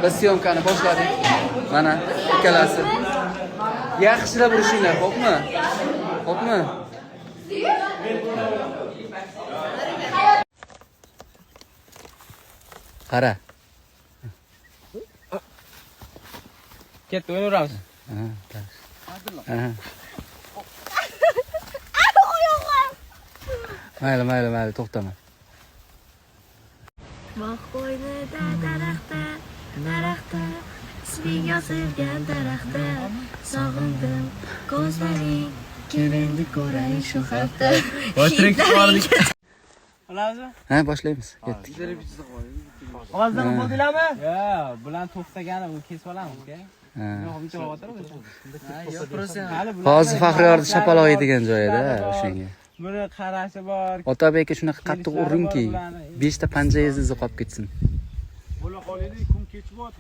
Biz съёмка ni boshladik. Mana ikkalasi. Yaxshilab urishinglar, xo'pmi? Xo'pmi? Qara. Ketdi, o'ynayveramiz. Ha, ha. Mayli, mayli, mayli, to'xtama. Bog' qo'ynida daraxtda, daraxtda, isming yozilgan daraxtda, sog'indim ko'zlaring, kel endi ko'rayin shu hafta. Olamizmi? Ha, boshlaymiz. Ketdik. Ovozdan bo'ldinglarmi? Yo'q, bular to'xtagani, bu kesib olamiz, aka. Ha. Yo'q, hali bular- Hozir Faxriyorni shapaloq yeydigan joyida o'shanga. Buni qarashi bor. Otabek aka, shunaqa qattiq urringki, 5 ta panjangiz izi qolib ketsin. Bo'la qolaylik, kun kech bo'ldi.